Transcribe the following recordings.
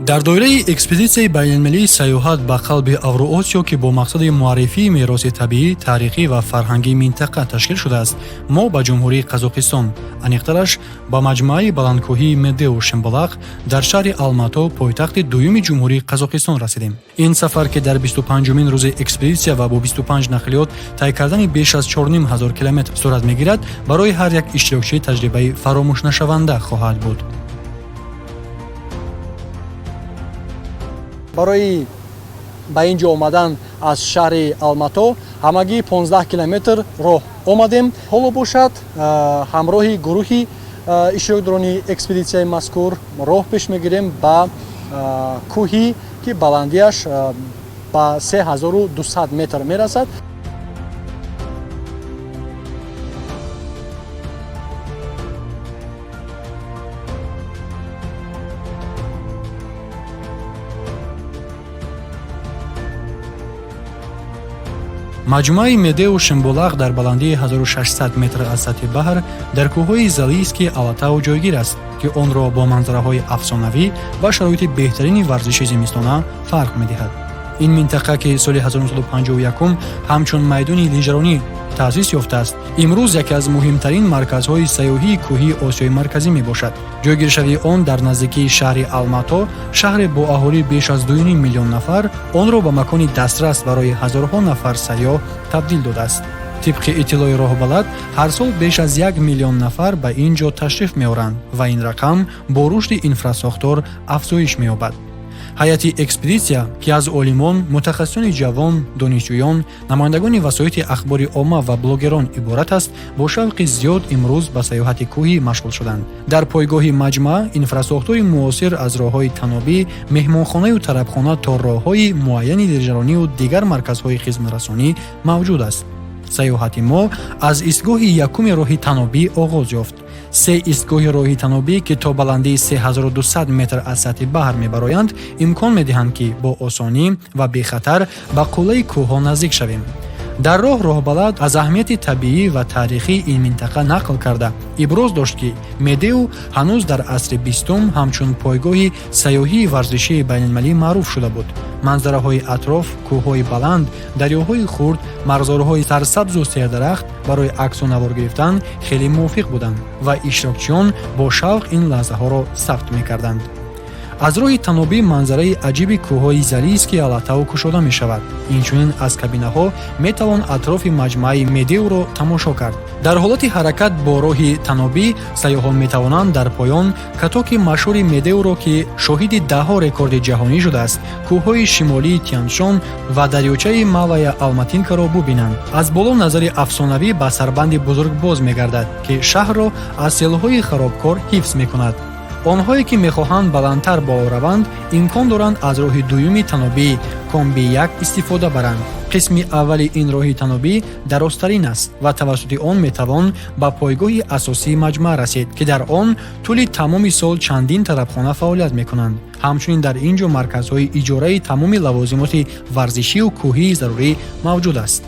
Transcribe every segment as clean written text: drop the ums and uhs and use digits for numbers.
Дар доираи экспедитсияи байналмилалии сайёҳат ба қалби Авроосиё, ки бо мақсади муаррифии мероси табиӣ, таърихӣ ва фарҳангии минтақа ташкил шудааст, мо ба Ҷумҳурии Қазоқистон, аниқтараш ба маҷмӯаи баландкӯҳии Медеу Шимбулақ дар шаҳри Алмато, пойтахти дуюми Ҷумҳурии Қазоқистон расидем. Ин сафар, ки дар 25-умин рӯзи экспедитсия ва бо 25 нақлиёт тай кардани беш аз 4500 километр сурат мегирад, барои ҳар як иштирокчӣ таҷрибаи фаромӯшнашаванда хоҳад буд. Барои ба ин ҷо омадан аз шаҳри Алмато ҳамагӣ 15 километр роҳ омадем. Ҳоло бошад, ҳамроҳи гурӯҳи иштирокдорони экспедитсияи мазкур роҳ пеш мегирем ба кӯҳӣ, ки баландиаш ба 3200 метр мерасад. Маҷмӯаи Медеу Шимбулақ дар баландии 1600 метр аз сатҳи баҳр дар кӯҳҳои Залийский Алатау ҷойгир аст, ки онро бо манзараҳои афсонавӣ ва шароити беҳтарини варзиши зимистона фарқ медиҳад. Ин минтақа, ки соли 1951 ҳамчун майдони лижаронӣ таъсис ёфтааст, имрӯз яке аз муҳимтарин марказҳои сайёҳии кӯҳии Осиёи Марказӣ мебошад. Ҷойгиршавии он дар наздикии шаҳри Алмато, шаҳре бо аҳолӣ беш аз 2,5 миллион нафар, онро ба макони дастрас барои ҳазорҳо нафар сайёҳ табдил додааст. Тибқи иттилои роҳбалад, ҳар сол беш аз 1 миллион нафар ба ин ҷо ташриф меоранд ва ин рақам бо рушди инфрасохтор афзоиш меёбад. Ҳайати экспедитсия, ки аз олимон, мутахассисони ҷавон, донишҷӯён, намояндагони васоити ахбори омма ва блогерон иборат аст, бо шавқи зиёд имрӯз ба сайёҳати кӯҳӣ машғул шуданд. Дар пойгоҳи маҷмаа инфрасохтори муосир аз роҳҳои танобӣ, меҳмонхонаю тарабхона то роҳҳои муайяни лижаронию дигар марказҳои хизматрасонӣ мавҷуд аст. Сайёҳати мо аз истгоҳи якуми роҳи танобӣ оғоз ёфт. Се истгоҳи роҳи танобӣ, ки то баландии 3200 метр аз сатҳи баҳр мебароянд, имкон медиҳанд, ки бо осонӣ ва бехатар ба қуллаи кӯҳҳо наздик шавем. Дар роҳ роҳбалад аз аҳамияти табиӣ ва таърихии ин минтақа нақл карда, иброз дошт, ки Медеу ҳанӯз дар асри бистум ҳамчун пойгоҳи сайёҳии варзишии байналмилалӣ маъруф шуда буд. Манзараҳои атроф, кӯҳҳои баланд, дарёҳои хурд, марғзорҳои сарсабзу сердарахт барои аксу навор гирифтан хеле мувофиқ буданд ва иштирокчиён бо шавқ ин лаҳзаҳоро сабт мекарданд. Аз роҳи танобӣ манзараи аҷиби кӯҳҳои Залийский Алатау кушода мешавад. Инчунин аз кабинаҳо метавон атрофи маҷмӯаи Медеуро тамошо кард. Дар ҳолати ҳаракат бо роҳи танобӣ сайёҳон метавонанд дар поён катоки машҳури Медеуро, ки шоҳиди даҳҳо рекорди ҷаҳонӣ шудааст, кӯҳҳои шимолии Тяншон ва дарёчаи Малая Алматинкаро бубинанд. Аз боло назари афсонавӣ ба сарбанди бузург боз мегардад, ки шаҳрро аз селҳои харобкор ҳифз мекунад. Онҳое, ки мехоҳанд баландтар боло раванд, имкон доранд аз роҳи дуюми танобӣ Комби 1 истифода баранд. Қисми аввали ин роҳи танобӣ дарозтарин аст ва тавассути он метавон ба пойгоҳи асосии маҷмӯа расид, ки дар он тӯли тамоми сол чандин тарабхона фаъолият мекунанд. Ҳамчунин дар ин ҷо марказҳои иҷораи тамоми лавозимоти варзишию кӯҳии зарурӣ мавҷуд аст.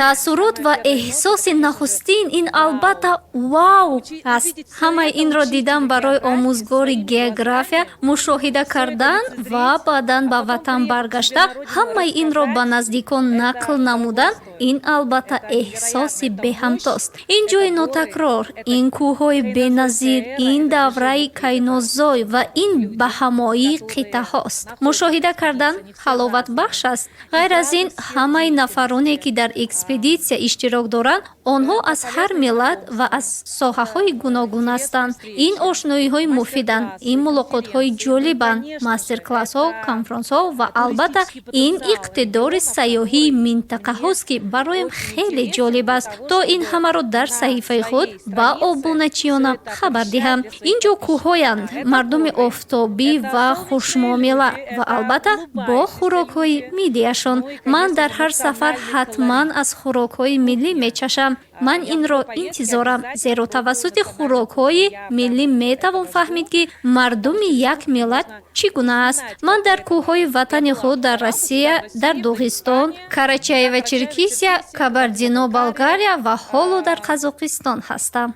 Таассурот ва эҳсоси нахустин ин албатта вау аст. Ҳамаи инро дидан барои омӯзгори география, мушоҳида кардан ва баъдан ба ватан баргашта, ҳамаи инро ба наздикон нақл намудан, ин албатта эҳсоси беҳамтост. Ин ҷои нотакрор, ин кӯҳҳои беназир, ин давраи кайнозой ва ин баҳамоии қитъаҳост. Мушоҳида кардан ҳаловатбахш аст. Ғайр аз ин, ҳамаи нафароне, ки дар экспедитсия иштирок доранд, онҳо аз ҳар миллат ва аз соҳаҳои гуногун ҳастанд. Ин ошноиҳои муфиданд, ин мулоқотҳои ҷолибанд, мастер-классҳо, конфронсҳо ва албатта ин иқтидори сайёҳии минтақаҳост, ки бароям хеле ҷолиб аст, то ин ҳамаро дар саҳифаи худ ба обуначиёнам хабар диҳам. Ин ҷо кӯҳҳоянд, мардуми офтобӣ ва хушмуомила ва албатта бо хӯрокҳои миллиашон. Ман дар ҳар сафар ҳатман аз хӯрокҳои миллӣ мечашам. Ман инро интизорам, зеро тавассути хӯрокҳои миллӣ метавон фаҳмид, ки мардуми як миллат чӣ гуна аст. Ман дар кӯҳҳои ватани худ, дар Россия, дар Доғистон, Карачаево Черкисия, Кабардино Балгария ва ҳоло дар Қазоқистон ҳастам.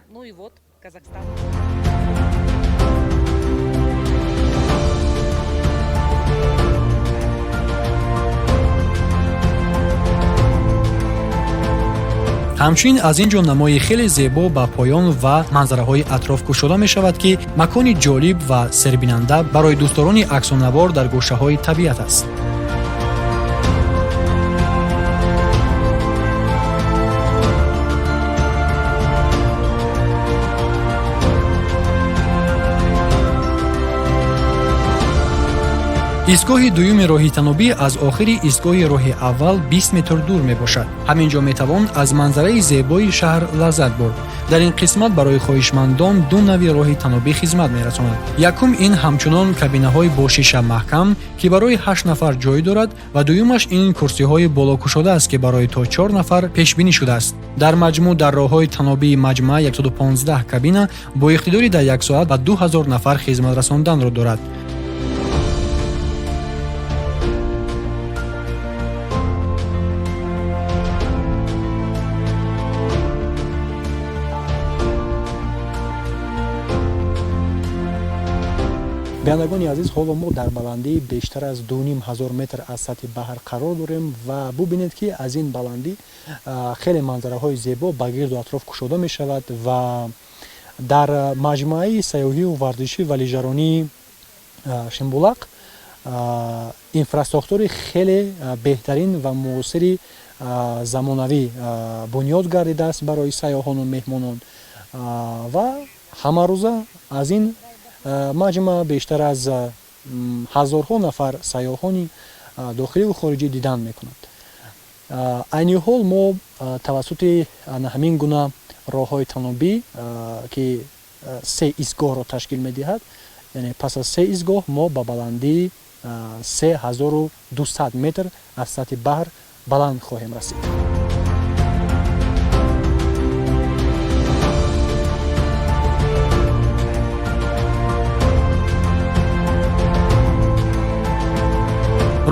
Ҳамчунин аз ин ҷо намои хеле зебо ба поён ва манзараҳои атроф кушода мешавад, ки макони ҷолиб ва сербинанда барои дӯстдорони аксунавор дар гӯшаҳои табиат аст. Истгоҳи дуюми роҳи танобӣ аз охири истгоҳи роҳи аввал 20 метр дур мебошад. Ҳамин ҷо метавон аз манзараи зебои шаҳр лаззат бурд. Дар ин қисмат барои хоҳишмандон ду нави роҳи танобӣ хизмат мерасонад. Якум ин ҳамчунон кабинаҳои бо шиша маҳкам, ки барои 8 нафар ҷой дорад, ва дуюмаш ин курсиҳои болокушода аст, ки барои то 4 нафар пешбинӣ шудааст. Дар маҷмӯъ дар роҳҳои танобии маҷмӯа 115 кабина бо иқтидори дар як соат ба 2000 нафар хизмат расонданро дорад. Бинандагони азиз, ҳоло мо дар баландии бештар аз 2500 метр аз сатҳи баҳр қарор дорем ва бубинед, ки аз ин баландӣ хеле манзараҳои зебо ба гирду атроф кушода мешавад ва дар маҷмӯаи сайёҳию варзишӣ ва лижаронии Шимбулақ инфрасохтори хеле беҳтарин ва муосири замонавӣ бунёд гардидааст барои сайёҳону меҳмонон ва ҳамарӯза аз ин маҷмӯа бештар аз ҳазорҳо нафар сайёҳони дохиливу хориҷӣ дидан мекунанд. Айни ҳол мо тавассути ҳамин гуна роҳҳои танобӣ, ки се истгоҳро ташкил медиҳад, яъне пас аз се истгоҳ мо ба баландии 3200 метр аз сатҳи баҳр баланд хоҳем расид.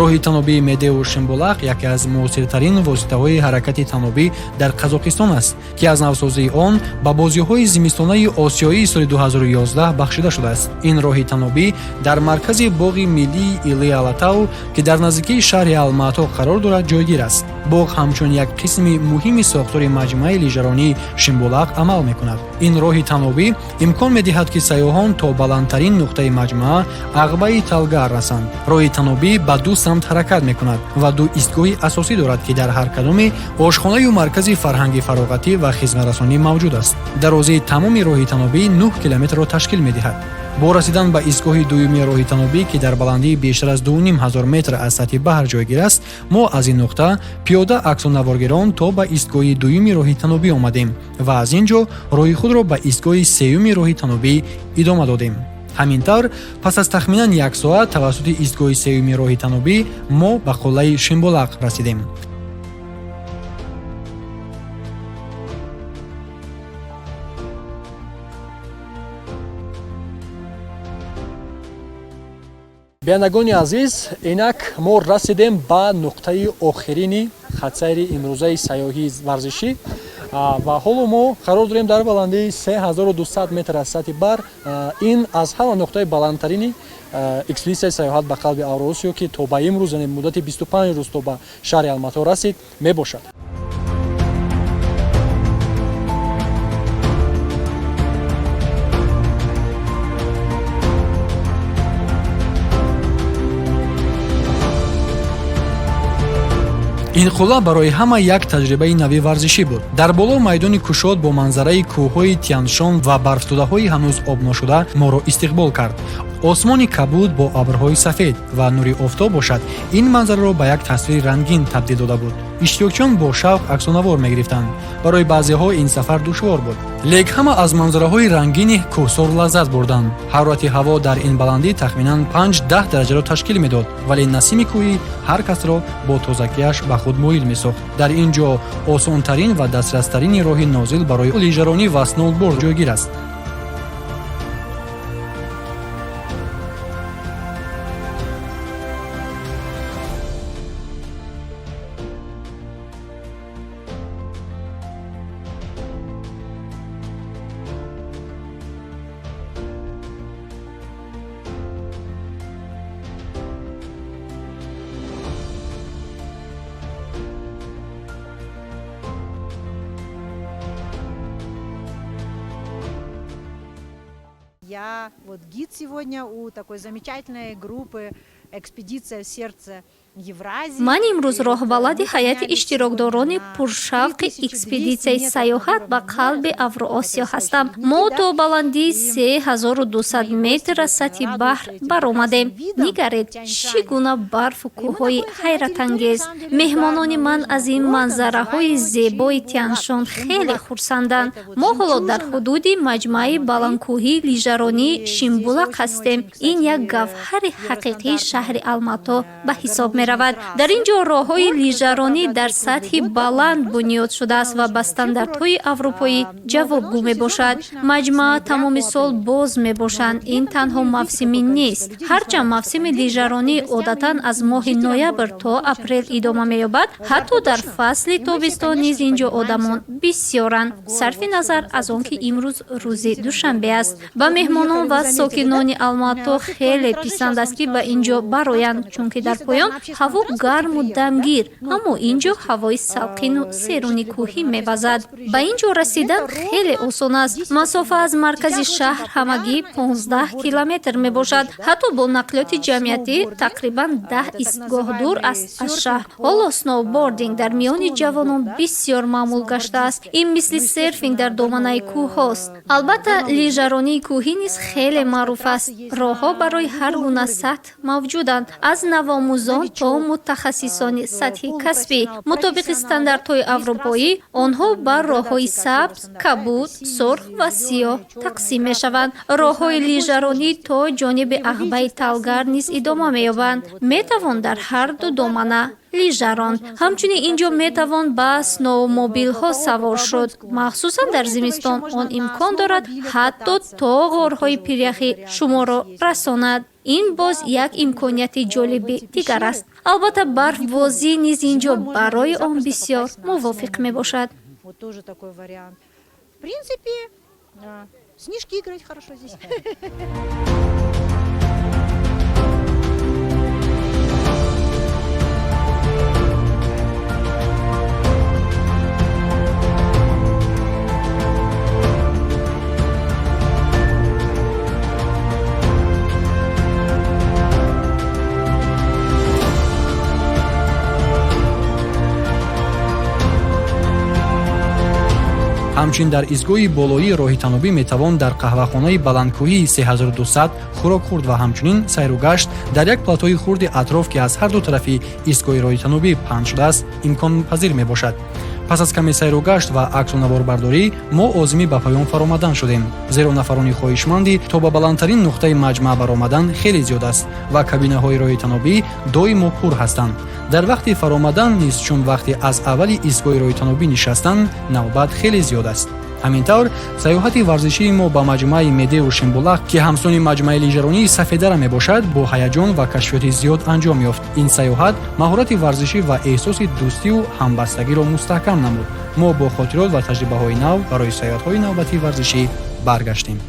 Роҳи танобии Медеу Шимбулақ яке аз муосиртарин воситаҳои ҳаракати танобӣ дар Қазоқистон аст, ки аз навсозии он ба бозиҳои зимистонаи осиёии соли 2011 бахшида шудааст. Ин роҳи танобӣ дар маркази боғи миллии Иле Алатау, ки дар наздикии шаҳри Алмато қарор дорад, ҷойгир аст. Боғ ҳамчун як қисми муҳими сохтори маҷмӯаи лижаронии Шимбулақ амал мекунад. Ин роҳи танобӣ имкон медиҳад, ки сайёҳон то баландтарин нуқтаи маҷмӯа Ағбаи Талгар расанд. Роҳи танобӣ ба ду самт ҳаракат мекунад ва ду истгоҳи асосӣ дорад, ки дар ҳар кадоме ошхонаю маркази фарҳанги фароғатӣ ва хизматрасонӣ мавҷуд аст. Дарозии тамоми роҳи танобӣ 9 километрро ташкил медиҳад. Бо расидан ба истгоҳи дуюми роҳи танобӣ, ки дар баландии бештар аз 2500 метр аз сатҳи баҳр ҷойгир аст, мо аз ин нуқта пиёда аксунаворгирон то ба истгоҳи дуюми роҳи танобӣ омадем ва аз ин ҷо роҳи худро ба истгоҳи сеюми роҳи танобӣ идома додем. Ҳамин тавр, пас аз тахминан як соат тавассути истгоҳи сеюми роҳи танобӣ мо ба қуллаи Шимбулақ расидем. Бинандагони азиз, инак мо расидем ба нуқтаи охирини хатсайри имрӯзаи сайёҳии варзишӣ ва ҳоло мо қарор дорем дар баландии 3200 метр аз сатҳи баҳр. Ин аз ҳама нуқтаи баландтарини экспедитсияи сайёҳат ба қалби Авроосиё, ки то ба имрӯз, яъне муддати 25 рӯз то ба шаҳри Алмато расид, мебошад. Ин қулла барои ҳама як таҷрибаи нави варзишӣ буд. Дар боло майдони кушод бо манзараи кӯҳҳои Тяншон ва барфтудаҳои ҳанӯз обношуда моро истиқбол кард. Осмони кабуд бо абрҳои сафед ва нури офтоб бошад, ин манзараро ба як тасвири рангин табдил дода буд. Иштирокчиён бо шавқ аксунавор мегирифтанд. Барои баъзеҳо ин сафар душвор буд. Лек ҳама аз манзараҳои рангини кӯҳсор лаззат бурданд. Ҳарорати ҳаво дар ин баландӣ тахминан 5-10 дараҷаро ташкил медод, вале насими кӯҳӣ ҳар касро бо тозагиаш ба худ моил месохт. Дар ин ҷо осонтарин ва дастрастарини роҳи нозил барои лижаронӣ ва сноуборд ҷойгир аст. Я вот гид сегодня у такой замечательной группы «Экспедиция в сердце Евразии». Ман имрӯз роҳбалади ҳайати иштирокдорони пуршавқи экспедитсияи саёҳат ба қалби Авроосиё ҳастам. Мо то баландии 3200 метр аз сатҳи баҳр баромадем. Нигаред, чӣ гуна барфу кӯҳҳои ҳайратангез. Меҳмонони ман аз ин манзараҳои зебои Тяншон хеле хурсанданд. Мо ҳоло дар ҳудуди маҷмӯаи баландкӯҳии лижаронии Шимбулақ ҳастем. Ин як гавҳари ҳақиқии шаҳри Алмато ба ҳисоб меравад. Дар ин ҷо роҳҳои лижаронӣ дар сатҳи баланд бунёд шудааст ва ба стандартҳои аврупоӣ ҷавобгӯ мебошад. Маҷмӯа тамоми сол боз мебошанд. Ин танҳо мавсимӣ нест. Ҳарчанд мавсими лижаронӣ одатан аз моҳи ноябр то апрел идома меёбад, ҳатто дар фасли тобистон низ ин ҷо одамон бисёранд, сарфи назар аз он ки имрӯз рӯзи душанбе аст. Ба меҳмонон ва сокинони Алмато хеле писанд аст, ки ба ин ҷо бароянд, чунки дар поён ҳаво гарму дамгир, аммо ин ҷо ҳавои салқину серуни кӯҳӣ мевазад. Ба ин ҷо расидан хеле осон аст. Масофа аз маркази шаҳр ҳамагӣ 15 километр мебошад. Ҳатто бо нақлиёти ҷамъиятӣ тақрибан 10 истгоҳ дур аст аз шаҳр. Ҳоло сноубординг дар миёни ҷавонон бисёр маъмул гаштааст. Ин мисли серфинг дар доманаи кӯҳҳост. Албатта, лижаронии кӯҳӣ низ хеле маъруф аст. Роҳҳо барои ҳар гуна сатҳ мавҷуданд, аз навомӯзон то мутахассисони сатҳи касбӣ. Мутобиқи стандартҳои аврупоӣ, онҳо ба роҳҳои сабз, кабуд, сурх ва сиёҳ тақсим мешаванд. Роҳҳои лижаронӣ то ҷониби Ағбаи Талгар низ идома меёбанд. Метавон дар ҳар ду домана лижа ронд. Ҳамчунин ин ҷо метавон ба сноумобилҳо савор шуд. Махсусан дар зимистон он имкон дорад ҳатто то ғорҳои пиряхӣ шуморо расонад. Ин боз як имконияти ҷолиби дигар аст. Албатта, барфбозӣ низ ин ҷо барои он бисёр мувофиқ мебошад. Вот тоже такой вариант. В принципе, снежки играть хорошо здесь. Ҳамчунин дар истгоҳи болоии роҳи танобӣ метавон дар қаҳвахонаи баландкӯҳии 3200 хӯрок хӯрд ва ҳамчунин сайру гашт дар як платои хурди атроф, ки аз ҳар ду тарафи истгоҳи роҳи танобӣ паҳн шудааст, имконпазир мебошад. Пас аз каме сайру гашт ва аксу наворбардорӣ мо озимӣ ба поён фаромадан шудем, зеро нафарони хоҳишмандӣ то ба баландтарин нуқтаи маҷмаъ баромадан хеле зиёд аст ва кабинаҳои роҳи танобӣ доимо пур ҳастанд. Дар вақти фаромадан низ, чун вақте аз аввали истгоҳи роҳи танобӣ нишастан, навбат хеле зиёд аст. Ҳамин тавр, саёҳати варзишии мо ба маҷмӯаи Медеу Шимбулақ, ки ҳамсони маҷмӯаи лижаронии Сафедара мебошад, бо ҳаяҷон ва кашфиёти зиёд анҷом ёфт. Ин саёҳат маҳорати варзишӣ ва эҳсоси дӯстиву ҳамбастагиро мустаҳкам намуд. Мо бо хотирот ва таҷрибаҳои нав барои саёҳатҳои навбатии варзишӣ баргаштем.